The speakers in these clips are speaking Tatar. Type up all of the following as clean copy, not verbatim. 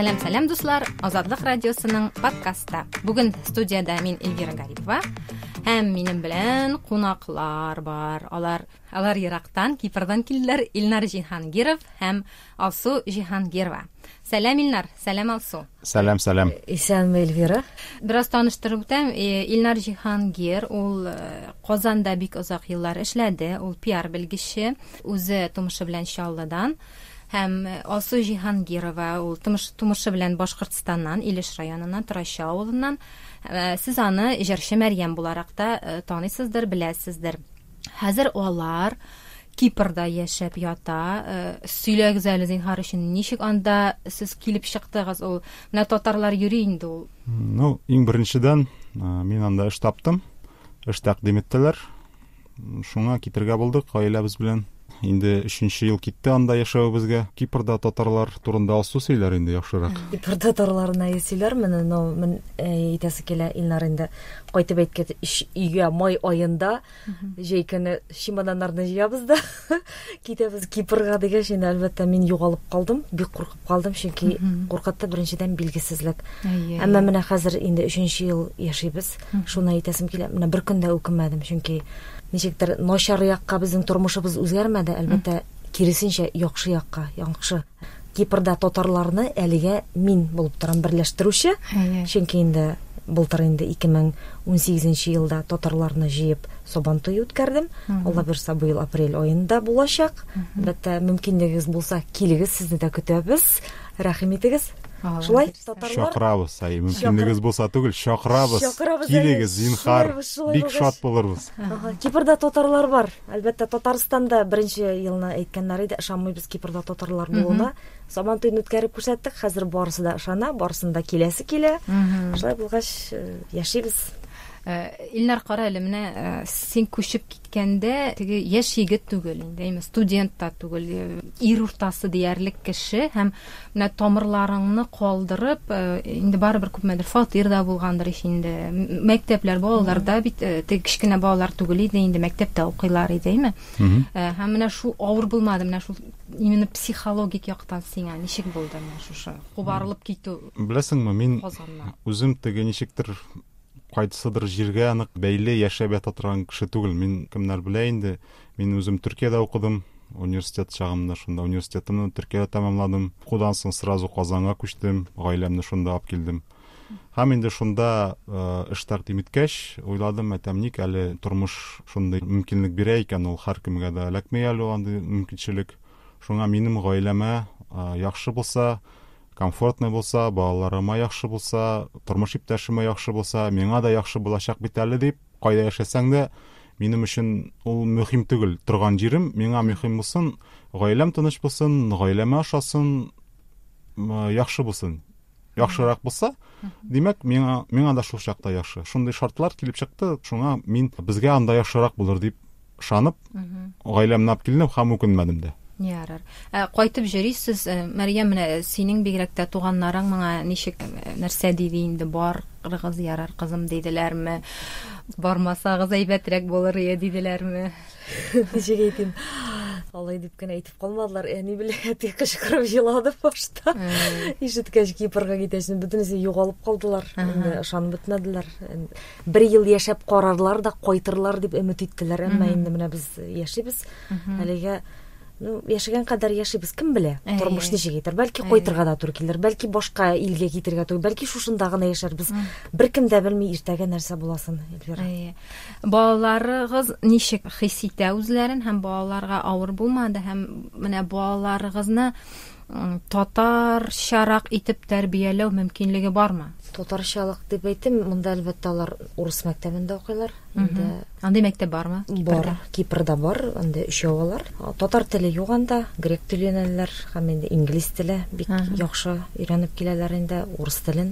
Сәлам, сәлам, дуслар! Азатлык радиосының подкасты. Бүген студиядә мин Эльвира Гарипова һәм минем белән кунаклар бар. Алар ерактан, Кипрдан килделәр. Илнар Җиһангиров һәм Алсу Җиһангирова. Сәлам, Илнар, сәлам, Алсу. Сәлам, сәлам. Исәнме, Эльвира. Бераз таныштырып үтәм. Илнар Җиһангир, ул Казанда бик озак еллар эшләде. Ул пиар белгече. Үзе тумышы белән Чаллыдан. Һәм Алсу Җиһангирова, ул тумышы белән Башкортстаннан, Илеш районыннан, Торачы авылыннан. Сез аны җырчы Мәрьям буларак та таныйсыздыр, беләсездер. Хәзер алар Кипрда яшәп ята. Сөйләгез әле, зинһар өчен, ничек анда сез килеп чыктыгыз ул? Менә татарлар йөри инде ул. Ну, иң беренчедән, мин анда эш таптым. Эш тәкъдим иттеләр. Шуңа китергә булдык гаиләбез белән. Инде өченче ел китте анда яшәвебезгә. Кипрда татарлар турында Алсу сөйләр инде яхшырак. Кипр татарларына сөйләрмен, но мин әйтәсе килә, Илнар инде кайтып әйткәч, өйгә май аенда җәй көне чемоданнарны җыябыз да китәбез Кипрга дигәч, инде әлбәттә мин югалып калдым, бик куркып калдым, чөнки куркытты беренчедән билгесезлек. Әмма менә хәзер инде өченче ел яшибез. Шуны әйтәсем килә, менә бер көн дә үкенмәдем, чөнки ничектер начар якка безнең тормышыбыз үзгәрмәде, әлбәттә, киресенчә, яхшы якка, яхшы. Кипрда татарларны әлегә мин булып торам берләштерүче, чөнки инде былтыр инде 2018 елда татарларны җыеп Сабан туе үткәрдем. Алла бирса, быел апрель аенда булачак. Әлбәттә, мөмкинлегегез булса, килегез, сезне дә көтәбез. Рәхим итегез. Шулай, татарлар. Чакырабыз, әй, мөмкинлегегез булса түгел, чакырабыз. Чакырабыз, Килегез, зинһар. Бик шат булырбыз. Кипрда татарлар бар. Әлбәттә, Татарстанда беренче елны әйткәннәр иде, ышанмыйбыз Кипрда татарлар булуына. Сабан туен үткәреп күрсәттек, хәзер барысы да ышана, барысын да киләсе килә. Шулай булгач, яшибез. Илнар, кара әле, менә син күчеп киткәндә теге яшь егет түгел инде, әйме, студент та түгел, ир уртасы диярлек кеше һәм менә тамырларыңны калдырып, инде барыбер күпмедер фатир да булгандыр ич инде. Мәктәпләр, балалар да бит теге кечкенә балалар түгел иде инде, мәктәптә укыйлар иде, әйме? Һәм менә шул авыр булмады, менә шул именно психологик яктан сиңа ничек булды менә шушы кубарылып китү? Беләсеңме, мин үзем теге ничектер кайсыдыр җиргә нык бәйле яшәп ята торган кеше түгел. Мин кемнәр белә инде, мин үзем Төркиядә укыдым, университет чагымда шунда университетымны Төркиядә тәмамладым. Укудан соң сразу Казанга күчтем, гаиләмне шунда алып килдем. Һәм инде шунда эш тәкъдим иткәч, уйладым, әйтәм, ник әле тормыш шундый мөмкинлек бирә икән, ул һәркемгә дә эләкми әле андый мөмкинчелек. Шуңа минем гаиләмә яхшы булса, комфортный булса, балаларыма яхшы булса, тормыш иптәшемә яхшы булса, миңа да яхшы булачак бит әле дип, кайда яшәсәң дә, минем өчен ул мөһим түгел. Торган җирем миңа мөһим булсын, гаиләм тыныч булсын, гаиләмә ошасын, яхшы булсын. Яхшырак булса, димәк, миңа да шул чакта яхшы. Шундый шартлар килеп чыкты, шуңа мин безгә анда яхшырак булыр дип ышанып, гаиләмне алып килдем һәм үкенмәдем дә. Ярар. Кайтып йөрисез, Мәрьям, менә синең бигрәк тә туганнарың моңа ничек, нәрсә диде инде, барыгыз, ярар, кызым, диделәрме? Бармасагыз әйбәтрәк булыр иде, диделәрме? Ничек әйтим? Алай дип кенә әйтеп калмадылар. Әни белән әти кычкырып елады башта. Ишеткәч, Кипрга китәсен, бөтенесе югалып калдылар. Инде ышанып бетмәделәр. Бер ел яшәп карарлар да кайтырлар дип өмет иттеләр. Әмма инде менә без яшибез. Әлегә ну, яшәгән кадәр яшибез. Кем белә, тормыш ничек итәр. Бәлки кайтырга да туры килер, бәлки башка илгә китергә туры, бәлки шушында гына яшәрбез. Беркем дә белми иртәгә нәрсә буласын, Эльвира. Балаларыгыз ничек хис итә үзләрен һәм балаларга авыр булмады һәм менә балаларыгызны татарчарак итеп тәрбияләү мөмкинлеге бармы? Татарчалык дип әйтем, монда әлбәттә алар урыс мәктәбендә укыйлар. Инде Андый мәктәп бармы? Бар, Кипрда бар, анда өчәү алар. Татар теле юк анда, грек теле өйрәнәләр һәм инде инглиз теле бик яхшы өйрәнеп киләләр инде, урыс телен.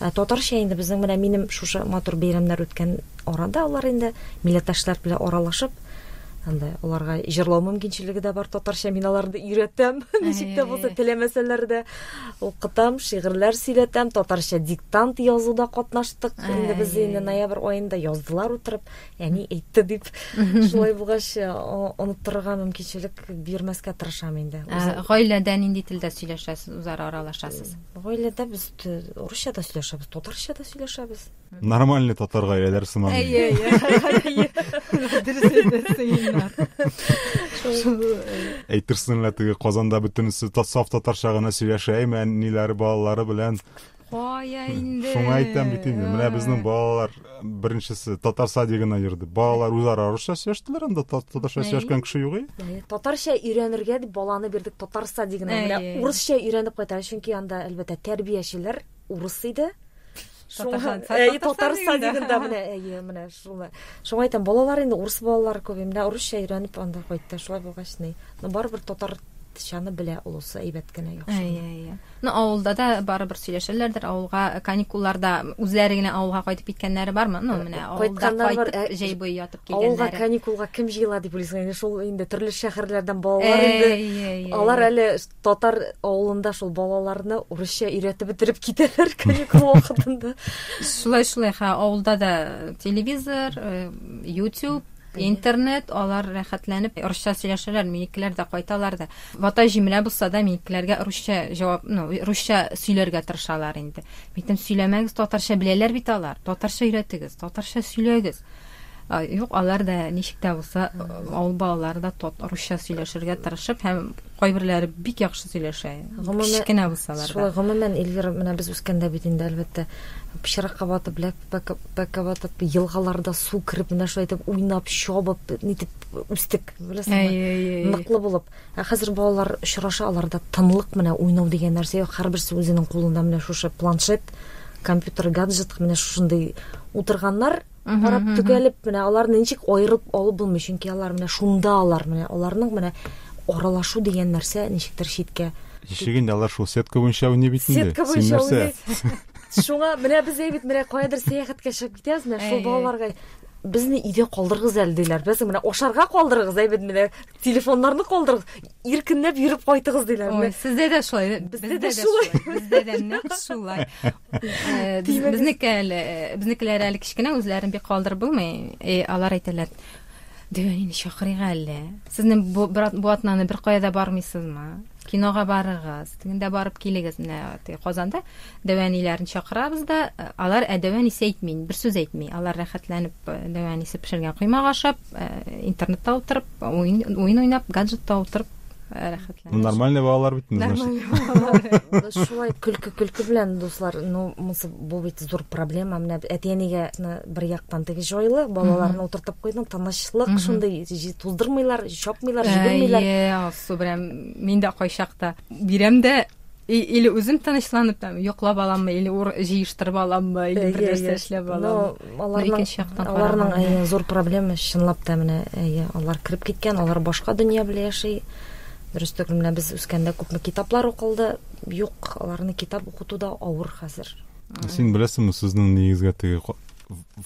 Ә татарча инде безнең менә минем шушы матур бәйрәмнәр үткән арада алар инде милләттәшләр белән аралашып, Анда аларга җырлау мөмкинчелеге дә бар татарча, мин аларны өйрәтәм. Ничек тә булса теләмәсәләр дә укытам, шигырьләр сөйләтәм, татарча диктант язуда катнаштык. Инде без инде ноябрь аенда яздылар утырып, әни әйтте дип. Шулай булгач, оныттырырга мөмкинчелек бирмәскә тырышам инде. Гаиләдә нинди телдә сөйләшәсез, үзара аралашасыз? Гаиләдә без урысча да сөйләшәбез, татарча да сөйләшәбез. Нормальный татар гаиләләр сыман. Әйе, әйе. Дөрес әйтәсең, Илнар. Әйтерсең лә теге Казанда бөтенесе саф татарча гына сөйләшә, әйме әниләре балалары белән. Кая инде? Шуңа әйтәм бит инде. Менә безнең балалар беренчесе татар садигына йөрде. Балалар үзара русча сөйләштеләр, анда татарча сөйләшкән кеше юк иде. Татарча өйрәнергә дип баланы бирдек татар садигына. Менә урысча өйрәнеп кайта, чөнки анда әлбәттә тәрбиячеләр урыс иде. Шуңа, әйе, татар садигында менә, әйе, менә шуңа. Шуңа әйтәм, балалар инде урыс балалары күп, менә урысча өйрәнеп анда кайтты. Шулай булгач ни. Но барыбер татарчаны белә олысы әйбәт кенә, яхшы. Әйе, әйе. Ну, авылда да барыбер сөйләшәләрдер, авылга каникулларда үзләре генә авылга кайтып киткәннәре бармы? Ну, менә авылда кайтып, э, җәй буе ятып килгәннәре. Авылга каникулга кем җыела дип уйлыйсың? Инде шул инде төрле шәһәрләрдән балалар инде. Алар әле татар авылында шул балаларны урысча өйрәтеп бетереп китәләр каникул вакытында. Шулай, шулай, ха, авылда да телевизор, э, YouTube, интернет, алар рәхәтләнеп русча сөйләшәләр, минекеләр дә кайталар да. Вата җимерә булса да, минекеләргә русча җавап, ну, русча сөйләргә тырышалар инде. Мин әйтәм, сөйләмәгез, татарча беләләр бит алар. Татарча өйрәтегез, татарча сөйләгез. Юк, алар да ничек тә булса, авыл балалары да русча сөйләшергә тырышып һәм кайберләре бик яхшы сөйләшә. Кечкенә булсалар да. Шулай, гомумән, Эльвира, менә без үскәндә бит инде, әлбәттә, пычракка батып, ләкпәккә батып, елгаларда су кереп, менә шулай итеп уйнап, чабып, нитеп үстек, беләсеңме? Ныклы булып. Ә хәзер балалар очраша, аларда тынлык, менә уйнау дигән нәрсә юк. Һәрберсе үзенең кулында менә шушы планшет, компьютер, гаджет, менә шушындый утырганнар. Карап төгәлеп, менә аларны ничек аерып алып булмый, чөнки алар менә шунда алар, менә аларның менә аралашу дигән нәрсә ничектер читкә. Ничек инде алар шул сетка буенча уйный бит инде. Сетка буенча уйный. Шуңа менә без әйбит, менә каядыр сәяхәткә чыгып китәбез, менә шул балаларга безне өйдә калдырыгыз әле диләр. Беләсең, менә ашарга калдырыгыз, әйбит, менә телефоннарны калдырыгыз, иркенләп йөреп кайтыгыз диләр. Ой, сездә дә шулай, бездә дә шулай. Бездә дә нәкъ шулай. Э, безнеке әле, э, безнекеләр әле кечкенә, үзләрен бик калдырып булмый. Э, алар әйтәләр, Дәү чакырыйк әле. Сезнең бу, бу атнаны бер кая да бармыйсызмы? Кинога барыгыз, тегендә барып килегез. Менә теге Казанда дәү әниләрен чакырабыз да, алар ә дәү әнисе әйтми, бер сүз әйтми. Алар рәхәтләнеп дәү әнисе пешергән коймак ашап, интернетта утырып, уен, уен уйнап, гаджетта утырып рәхәтләнеп. Ну, нормальный балалар бит инде, значит. Нормальный балалар. Шулай көлке көлке белән, дуслар, ну, монысы бу бит зур проблема. Менә әти-әнигә бер яктан теге җайлы, балаларны утыртып куйдың, тынычлык шундый, туздырмыйлар, чапмыйлар, җибәрмиләр. Әйе, Алсу, прям мин дә кайчакта бирәм дә, или үзем тынычланып там йоклап аламмы, или җыештырып аламмы, или бер нәрсә эшләп аламмы. Аларның, аларның әйе, зур проблема, чынлап та менә, әйе, алар кереп киткән, алар башка дөнья белән яши. Дөрес түгел, менә без үскәндә күпме китаплар укылды, юк, аларны китап укыту да авыр хәзер. Син беләсеңме, сезнең нигезгә теге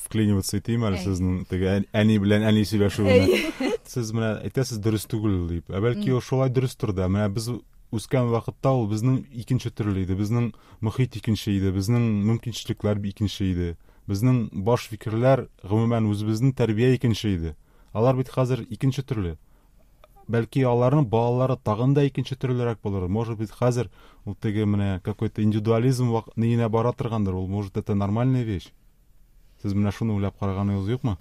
вклиниваться итим әле сезнең теге әни белән әни сөйләшүенә. Сез менә әйтәсез дөрес түгел дип. Ә бәлки ул шулай дөрестер дә. Менә без үскән вакытта ул безнең икенче төрле иде, безнең мохит икенче иде, безнең мөмкинчелекләр икенче иде, безнең баш фикерләр, гомумән, үзебезнең тәрбия икенче иде. Алар бит хәзер икенче төрле. Бәлки аларның балалары тагын да икенче төрлерәк булыр. Может быть, хәзер ул теге менә какой-то индивидуализм ниенә бара торгандыр. Ул, может, это нормальная вещь. Сез менә шуны уйлап караганыгыз юкмы?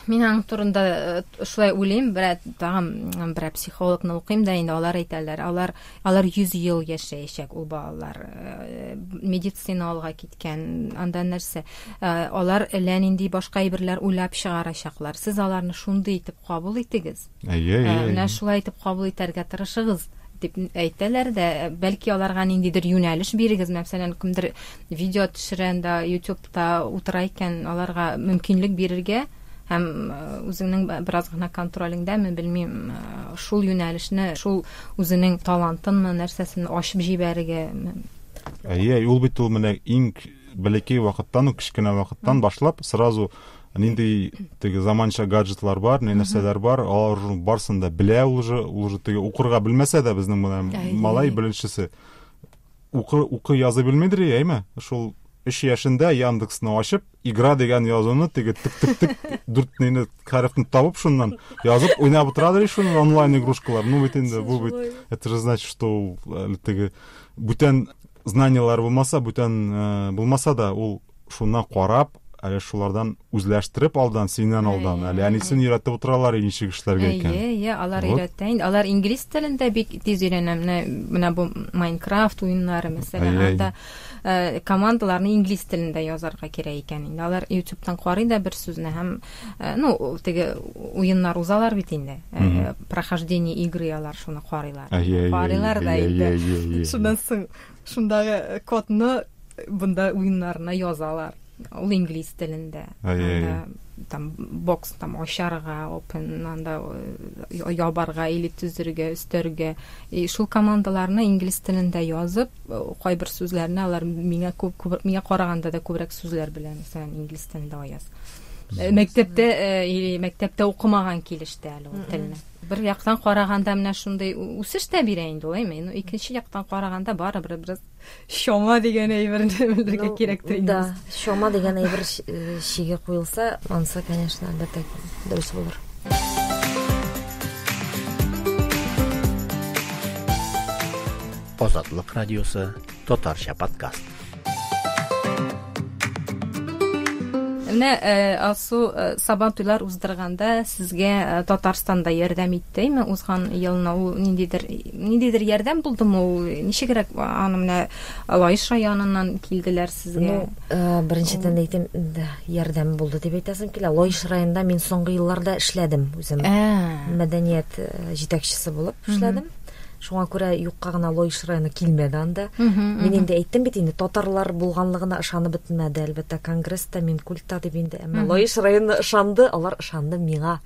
Мин аның турында э, шулай уйлыйм, берәр тагын берәр психологны укыйм да инде алар әйтәләр, алар алар 100 ел яшәячәк ул балалар. Э, медицина алга киткән, анда нәрсә? Э, алар әллә нинди башка әйберләр уйлап чыгарачаклар. Сез аларны шундый итеп кабул итегез. Әйе, әйе. Менә шулай итеп кабул итәргә тырышыгыз дип әйтәләр дә, бәлки аларга ниндидер юнәлеш бирегез, мәсәлән, кемдер видео төшерә анда YouTube'та утыра икән, аларга мөмкинлек бирергә һәм үзеңнең бераз гына контролеңдәме, белмим, шул юнәлешне, шул үзенең талантынмы, нәрсәсен ачып җибәрергә. Әйе, ул бит ул менә иң бәләкәй вакыттан ук, кечкенә вакыттан башлап, сразу Нинди теге заманча гаджетлар бар, ни нәрсәләр бар, алар уже барысын да белә ул уже, ул уже теге укырга белмәсә дә безнең менә малай беренчесе укы укы яза белмидер, әйме? Шул 3 яшендә Яндексны ачып, игра дигән язуны теге тык-тык-тык дүрт нине хәрефне табып шуннан язып уйнап утырадыр шуны онлайн игрушкалар. Ну бит инде бу бит это же значит, что ул әле теге бүтән знаниялар булмаса, бүтән булмаса да ул шуннан карап, әле шулардан үзләштереп алдан, синнән алдан, әле әнисен өйрәтеп утыралар ничек эшләргә икән. Әйе, әйе, алар өйрәтә инде. Алар инглиз телен дә бик тиз өйрәнә. Менә менә бу Майнкрафт уеннары, мәсәлән, анда командаларны инглиз телендә язарга кирәк икән инде. Алар YouTube'тан карый да бер сүзне һәм, ну, теге уеннар узалар бит инде. Прохождение игры алар шуны карыйлар. Карыйлар да инде. Шуннан соң шундагы кодны бында уеннарына язалар. Ул инглиз телендә. Анда там бокс там ачарга, open, анда ябарга или төзергә, өстәргә. И шул командаларны инглиз телендә язып, кайбер сүзләрне алар миңа күп, күп, миңа караганда да күбрәк сүзләр белә, мәсәлән, инглиз телендә аяз. Мәктәптә или мәктәптә укымаган килештә әле ул телне. Бер яктан караганда менә шундый үсеш тә бирә инде ул, әйме? Ну, икенче яктан караганда барыбер бераз чама дигән әйберне белергә кирәктер инде. Да, чама дигән әйбер чиге куелса, ансы, конечно, әлбәттә, дөрес булыр. Азатлык радиосы татарча подкаст. Менә Алсу, Сабан туйлар уздырганда сезгә Татарстанда ярдәм иттеме узган елны? Ул ниндидер ниндидер ярдәм булдымы ул? Ничегрәк аны менә Лаеш районыннан килделәр сезгә? Ну, беренчедән әйтәм, да, ярдәм булды дип әйтәсем килә. Лаеш районында мин соңгы елларда эшләдем үзем. Мәдәният җитәкчесе булып эшләдем. Шуңа күрә юкка гына Лаеш районы килмәде анда. Мин инде әйттем бит инде, татарлар булганлыгына ышанып бетмәде, әлбәттә, конгресста, Минкультта дип инде. Әмма Лаеш районы ышанды, алар ышанды миңа.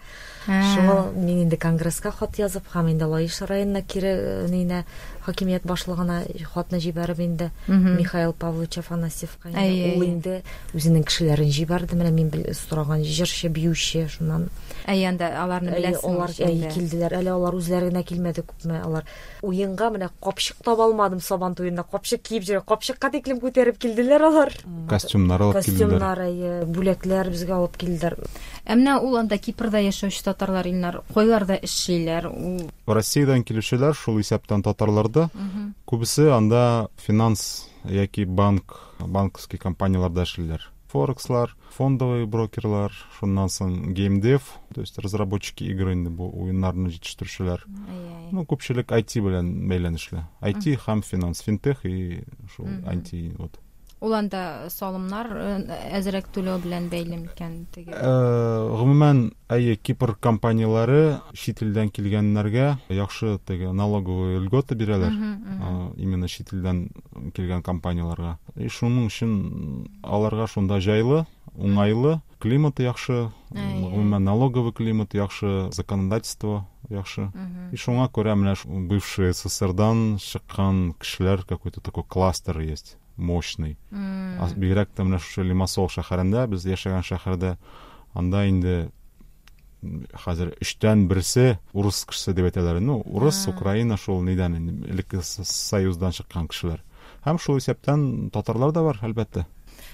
Шуңа мин инде конгресска хат язып һәм инде Лаеш районына кире нинә хакимият башлыгына хатны җибәреп инде Михаил Павлович Афанасьевка инде ул инде үзенең кешеләрен җибәрде. Менә мин сораган җырчы, биюче, шуннан. Әй, анда аларны беләсең. Алар килделәр. Әле алар үзләре генә килмәде күпме алар. Уенга менә капчык таба алмадым Сабан туенда. Капчык киеп йөрә. Капчыкка тиклем күтәреп килделәр алар. Костюмнар алып килделәр. Костюмнар, әйе, бүләкләр безгә алып килделәр. Ә менә ул анда Кипрда яшәүче татарлар, Илнар, кайларда эшлиләр? Ул Россиядән килүчеләр, шул исәптән татарлар да, күбесе анда финанс яки банк, банковский компанияләрдә эшлиләр. Форекслар, фондовый брокерлар, шуннан соң геймдев, то есть разработчики игры инде бу уеннарны җитештерүчеләр. Ну, күпчелек IT белән бәйләнешле. IT һәм финанс, финтех и шул IT вот. Ул анда салымнар әзрәк түләү белән бәйле микән теге? Гомумән, әйе, Кипр компанияләре чит илдән килгәннәргә яхшы теге налоговый льгота бирәләр, именно чит илдән килгән компанияләргә. И шуның өчен аларга шунда җайлы, уңайлы, климаты яхшы, гомумән налоговый климат яхшы, законодательство яхшы. И шуңа күрә менә бывший СССРдан чыккан кешеләр какой-то такой кластер есть. Мощный. Бигрәк тә менә шушы Лимассол шәһәрендә, без яшәгән шәһәрдә, анда инде хәзер өчтән берсе урыс кешесе дип әйтәләр. Ну, урыс, Украина шул нидән инде, элекке Союздан чыккан кешеләр. Һәм шул исәптән татарлар да бар, әлбәттә.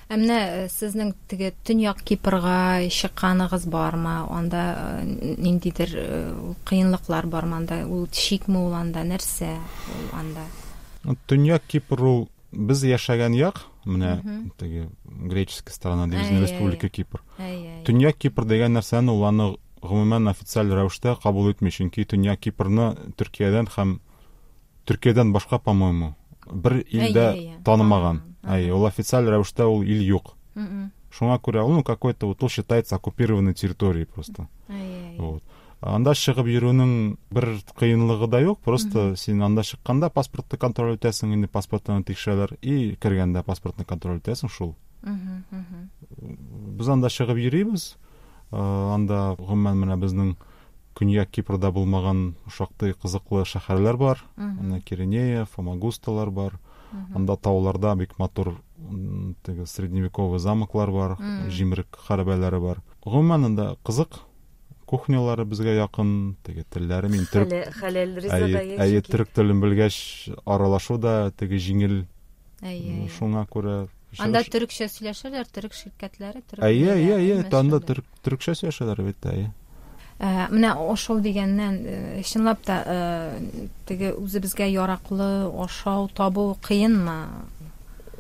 Ә менә сезнең теге Төньяк Кипрга чыкканыгыз бармы? Анда ниндидер кыенлыклар бармы? Анда ул чикме ул анда, нәрсә ул анда? Төньяк Кипр ул без яшәгән як, менә теге греческая сторона дибез, Республика Кипр. Төньяк Кипр дигән нәрсәне ул аны гомумән официаль рәвештә кабул итми, чөнки Төньяк Кипрны Төркиядән һәм Төркиядән башка, по-моему, бер илдә танымаган. Әй, ул официаль рәвештә ул ил юк. Шуңа күрә ул, ну, какой-то вот ул считается оккупированной территорией просто. Вот. Анда чыгып йөрүнең бер кыенлыгы да юк, просто син анда чыкканда паспортны контроль итәсең, инде паспортны тикшерәләр, и кергәндә паспортны контроль итәсең, шул. Без анда чыгып йөрибез. Анда гомумән менә безнең Көньяк Кипрда булмаган шактый кызыклы шәһәрләр бар. Менә Киринея, Фамагусталар бар. Анда тауларда бик матур теге средневековый замоклар бар, җимерек хәрабәләре бар. Гомумән анда кызык. Кухнялары безгә якын, теге телләре мин төрек Хәләл ризык әйе, төрек телен белгәч аралашу да теге җиңел. Әйе. Шуңа күрә Анда төрекчә сөйләшәләр, төрек ширкәтләре, төрек. Әйе, әйе, әйе, анда төрекчә сөйләшәләр бит, әйе. Менә ашау дигәннән, чынлап та теге үзебезгә яраклы ашау табу кыенмы?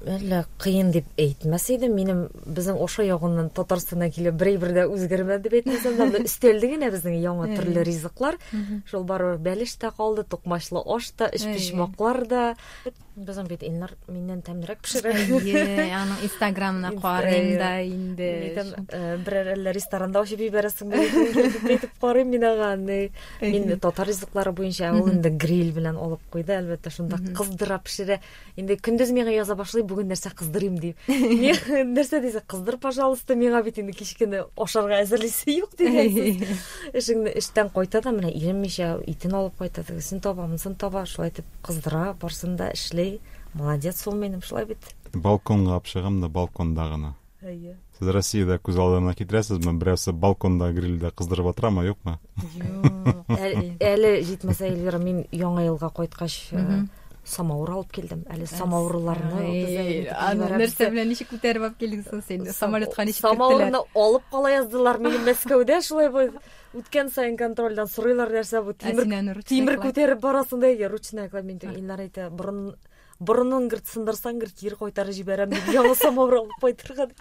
Әллә кыен дип әйтмәс идем. Минем безнең ашау ягыннан Татарстаннан килеп бер әйбер дә үзгәрмәде дип әйтмәсәм дә, өстәлде генә безнең яңа төрле ризыклар. Шул барыбер бәлеш тә калды, токмачлы аш та, өчпочмаклар да. Безнең бит Илнар миннән тәмлерәк пешерә. Әйе, аның Инстаграмына карыйм да инде. Әйтәм, берәр әллә ресторанда ачып җибәрәсеңме дип әйтеп карыйм мин аңа. Мин татар ризыклары буенча ул инде гриль белән алып куйды, әлбәттә, шунда кыздыра пешерә. Инде көндез миңа яза башлый, бүген нәрсә кыздырыйм дип. Нәрсә дисә, кыздыр, пожалуйста, миңа бит инде кичкене ашарга әзерлисе юк дигән сүз. Эшеңне эштән кайта да менә иренмичә итен алып кайта, тегесен таба, монысын таба, шулай итеп кыздыра, барсын да эшли. Молодец ул минем, шулай бит. Балконга алып чыгам да балконда гына. Әйе. Сез Россиядә күз алдына китерәсезме, берәрсе балконда грильдә кыздырып утырамы, юкмы? Юк. Әле җитмәсә, Эльвира, мин Яңа елга кайткач самавыр алып килдем. Әле самавырларны Аны нәрсә белән ничек күтәреп алып килдең соң син? Самолетка ничек керттеләр? Самавырны алып кала яздылар мине Мәскәүдә, шулай бу үткән саен контрольдән сорыйлар нәрсә бу тимер тимер күтәреп барасың да, ручная кладь. Мин Илнар әйтә, борын борынын гырт сындырсаң гырт кире кайтарып җибәрәм дип яңа самавыр алып кайтырга дип.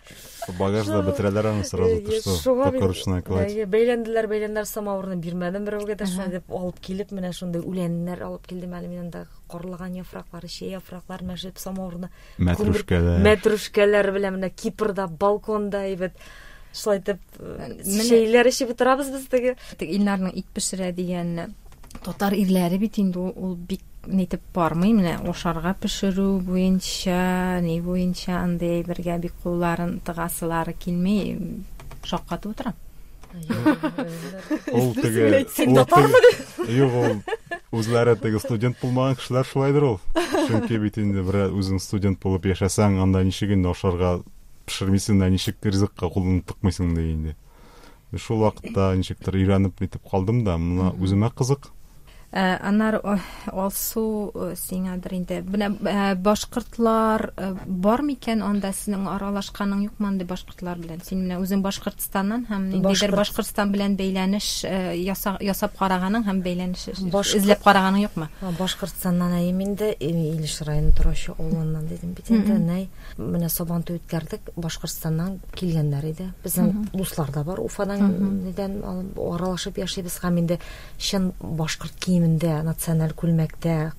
Багажда бетерәләр аны сразу, то что только ручная кладь. Бәйләнделәр, бәйләнделәр, самавырны бирмәдем берәүгә дә, шулай дип алып килеп, менә шундый үләннәр алып килдем әле мин анда карлыган яфраклары, чәй яфраклары менә шулай самавырны мәтрүшкәләр. Мәтрүшкәләр белән менә Кипрда, балконда әйбәт. Шулай итеп чәйләр эчеп утырабыз без теге. Илнарның ит пешерә дигәнне татар ирләре бит инде ул бик нитеп бармый, менә ашарга пешерү буенча, ни буенча андый әйбергә бик кулларын тыгасылары килми, шаккатып утырам. Ул теге Юк, ул үзләре теге студент булмаган кешеләр шулайдыр ул. Чөнки бит инде бер үзең студент булып яшәсәң, анда ничек инде ашарга пешермисең дә, ничек ризыкка кулыңны тыкмыйсың ди инде. Шул вакытта ничектер өйрәнеп нитеп калдым да, моны үземә кызык. Аннары Алсу сиңадыр инде. Менә башкортлар бар микән анда, синең аралашканың юкмы андый башкортлар белән? Син менә үзең Башкортстаннан һәм ниндидер Башкортстан белән бәйләнеш ясап караганың һәм бәйләнеш эзләп караганың юкмы? Башкортстаннан әйем инде, Илеш районы торачы авылыннан дидем бит инде. Нәй, менә Сабантуй үткәрдек, Башкортстаннан килгәннәр иде. Безнең дуслар да бар, Уфадан нидән аралашып яшибез һәм инде чын башкорт киемендә, националь күлмәктә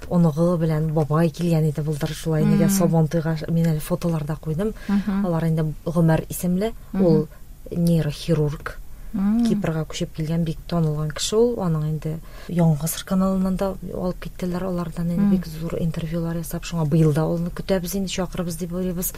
оныгы белән бабай килгән иде былтыр шулай нигә Сабантуйга, мин әле фотоларда куйдым. Алар инде Гомәр исемле, ул нейрохирург. Кипрга күчеп килгән бик танылган кеше ул. Аның инде Яңа гасыр каналыннан да алып киттеләр алардан инде бик зур интервьюлар ясап. Шуңа быел да ул көтәбез инде, чакырабыз дип уйлыйбыз.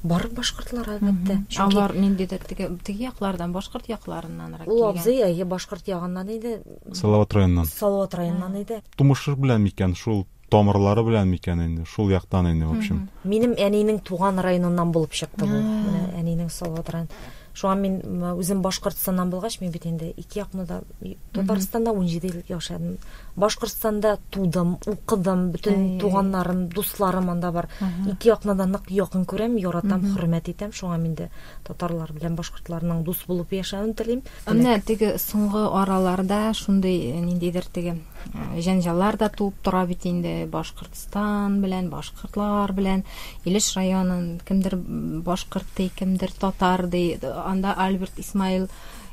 Бар башкортлар әлбәттә. Чөнки алар ниндидер теге теге яклардан, башкорт якларыннанрак килгән. Ул абзый әйе башкорт ягыннан иде. Салават районыннан. Салават районыннан иде. Тумышы белән микән, шул тамырлары белән микән инде, шул яктан инде, в общем. Минем әнинең туган районыннан булып чыкты бу. Менә әнинең Салават район. Шуңа мин үзем Башкортстаннан булгач, мин бит инде ике якны да Татарстанда 17 ел яшәдем. Башкортстанда тудым, укыдым, бөтен туганнарым, дусларым анда бар. Ике якны да нык якын күрәм, яратам, хөрмәт итәм. Шуңа мин дә татарлар белән башкортларның дус булып яшәвен телим. Менә теге соңгы араларда шундый ниндидер теге җәнҗаллар да туып тора бит инде Башкортстан белән, башкортлар белән. Илеш районын кемдер башкорт ди, кемдер татар ди. Анда Альберт Исмаил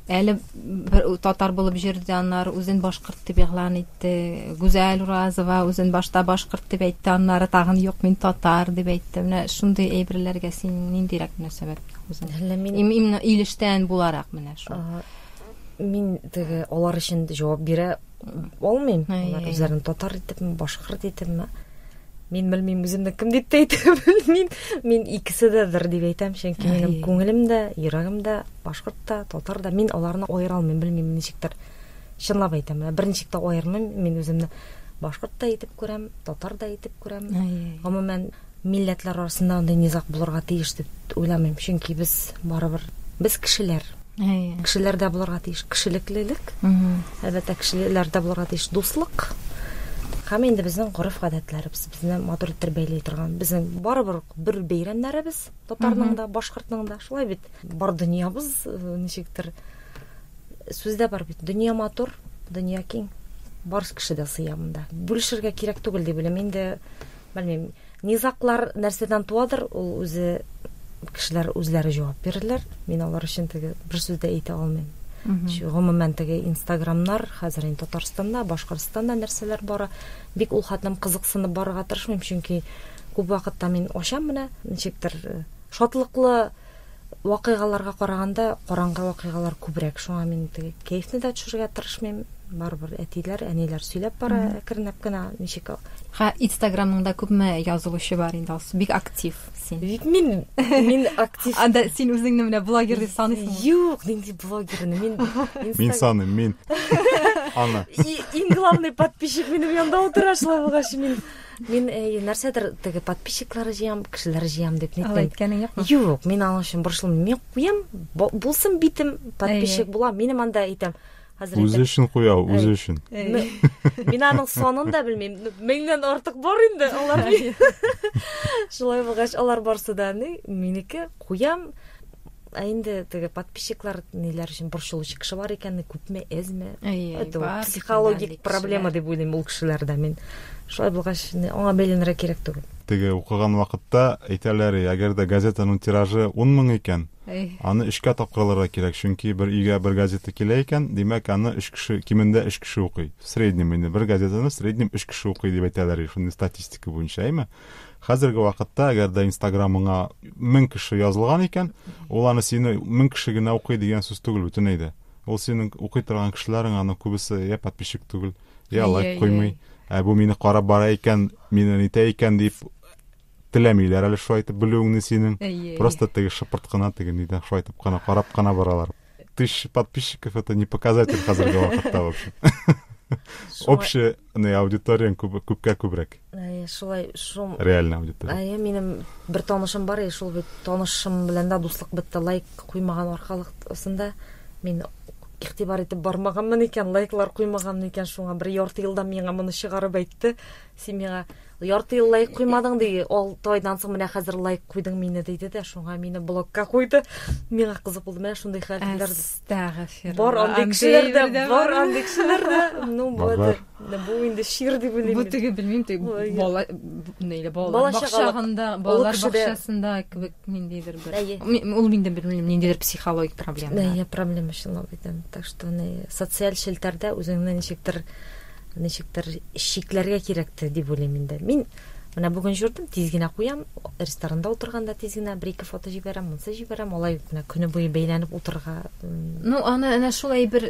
әле бер татар булып йөрде, аннары үзен башкорт дип игълан итте. Гүзәл Уразова үзен башта башкорт дип әйтте, аннары тагын юк, мин татар дип әйтте. Менә шундый әйберләргә син ниндирәк мөнәсәбәт үзең? Әллә мин Именно Илештән буларак менә шул. Мин теге алар өчен җавап бирә алмыйм. Алар үзләрен татар итепме, башкорт итепме? Мин белмим, үземне кем дип тә әйтә белмим. Мин икесе дәдер дип әйтәм, чөнки минем күңелем дә, йөрәгем дә башкорт та, татар да. Мин аларны аера алмыйм, белмим ничектер. Чынлап әйтәм, менә берничек тә аермыйм. Мин үземне башкорт та итеп күрәм, татар да итеп күрәм. Гомумән, милләтләр арасында андый низаг булырга тиеш дип уйламыйм, чөнки без барыбер без кешеләр. Кешеләрдә булырга тиеш кешелеклелек. Әлбәттә, кешеләрдә булырга тиеш дуслык. Һәм инде безнең гореф-гадәтләребез, безне матур итеп бәйли торган. Безнең барыбер бер бәйрәмнәребез, татарның да, башкортның да, шулай бит. Бар дөньябыз ничектер сүз дә бар бит. Дөнья матур, дөнья киң. Бар кеше дә сыя монда. Бүлешергә кирәк түгел дип уйлыйм. Инде белмим, низаглар нәрсәдән туадыр, ул үзе кешеләр үзләре җавап бирерләр. Мин алар өчен теге бер сүз дә әйтә алмыйм. Гомумән теге Инстаграмнар хәзер инде Татарстанда, Башкортстанда нәрсәләр бара, бик ул хәтлем кызыксынып барырга тырышмыйм, чөнки күп вакытта мин ачам менә ничектер шатлыклы вакыйгаларга караганда караңгы вакыйгалар күбрәк. Шуңа мин теге кәефне дә төшерергә тырышмыйм. Барыбер әтиләр, әниләр сөйләп бара әкренләп кенә ничек. Ха, Инстаграмыңда күпме язылучы бар инде, Алсу? Бик актив син. Бик мин актив. Анда син үзеңне менә блогер дип саныйсыңмы? Юк, нинди блогер? Мин Мин саныйм, мин. Аны. Иң главный подписчик минем янда утыра, шулай булгач мин нәрсәдер теге подписчиклар җыям, кешеләр җыям дип нитмим. Алай әйткәнең юкмы? Юк, мин аның өчен борчылмыйм. Мин куям, булсын битем, подписчик була. Минем анда әйтәм. Хәзер үзе өчен куя, үзе өчен. Мин аның санын да белмим. Меңнән артык бар инде алар. Шулай булгач, алар барсы да минеке, куям. Ә инде теге подписчиклар ниләр өчен борчылучы кеше бар икән, күпме, әзме? Это психологик проблема дип уйлыйм ул кешеләрдә мин. Шулай булгач, аңа бәйләнергә кирәк түгел. Теге укыган вакытта әйтәләр, әгәр дә газетаның тиражы 10 мең икән, аны 3-кә тапкырларга кирәк, чөнки бер өйгә бер газета килә икән, димәк, аны 3 кеше, кимендә 3 кеше укый. В среднем инде бер газетаны в среднем 3 кеше укый дип әйтәләр, шундый статистика буенча, әйме? Хәзерге вакытта, әгәр дә Инстаграмыңа 1000 кеше язылган икән, ул аны сине 1000 кеше генә укый дигән сүз түгел бөтенләй дә. Ул синең укый торган кешеләрең аның күбесе я подписчик түгел, я лайк куймый. Ә бу мине карап бара икән, мине нитә икән дип теләмиләр әле шулай итеп белүеңне синең. Просто теге шыпырт кына, теге нидән шулай итеп кына карап кына баралар. 1000 подписчиков это не показатель хәзерге вакытта вообще. Общая аудитория күпкә күбрәк. Шулай, шул. Реальная аудитория. Әйе, минем бер танышым бар, шул бит танышым белән дә дуслык бетте, лайк куймаган аркалыгында мин игътибар итеп бармаганмын икән, лайклар куймаганмын икән, шуңа бер ярты елдан миңа моны чыгарып әйтте. Син миңа ярты ел лайк куймадың ди, 6 айдан соң менә хәзер лайк куйдың мине диде дә, шуңа мине блокка куйды. Миңа кызык булды, менә шундый хәлләр. Әстәгъфирулла. Бар андый кешеләр дә, бар андый кешеләр дә. Ну, бу инде чир дип уйлыйм. Бу теге белмим, теге бала нәйле балалар бакчасында, балалар бакчасында кебек ниндидер бер. Ул инде белмим, ниндидер психологик проблема. Әйе, проблема чынлап әйтәм. Так что социаль челтәрдә үзеңне ничектер чикләргә кирәкте дип уйлыйм инде. Мин менә бүген җөрдем, тиз генә куям, ресторанда утырганда тиз генә бер-ике фото җибәрәм, монсы җибәрәм, алай менә көне буе бәйләнеп утырырга. Ну, аны әнә шул әйбер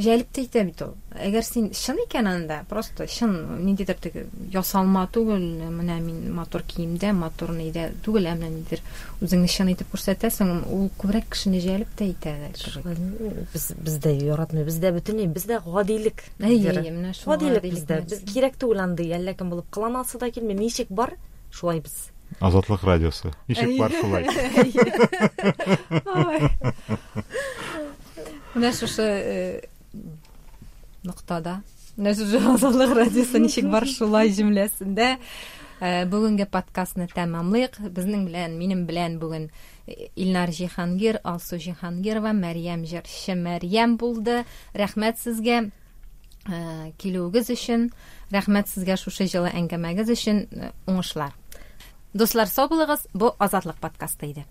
җәлеп тә итә бит ул. Әгәр син чын икән анда, просто чын, ниндидер теге ясалма түгел, менә мин матур киемдә, матур нидә түгел, ә менә ниндидер үзеңне чын итеп күрсәтәсең, ул күбрәк кешене җәлеп тә итә. Без дә яратмый, бездә бөтенләй, бездә гадилек. Әйе, менә шул гадилек бездә. Без кирәк түгел андый, әллә кем булып кыланасы да килми, ничек бар, шулай без. Азатлык радиосы. Ничек бар, шулай. Менә шушы ноктада, менә шушы Азатлык радиосы ничек бар, шулай җөмләсендә бүгенге подкастны тәмамлыйк. Безнең белән, минем белән бүген Илнар Җиһангир, Алсу Җиһангирова, Мәрьям җырчы Мәрьям булды. Рәхмәт сезгә килүегез өчен, рәхмәт сезгә шушы җылы әңгәмәгез өчен, уңышлар. Дуслар, сау булыгыз. Бу Азатлык подкасты иде.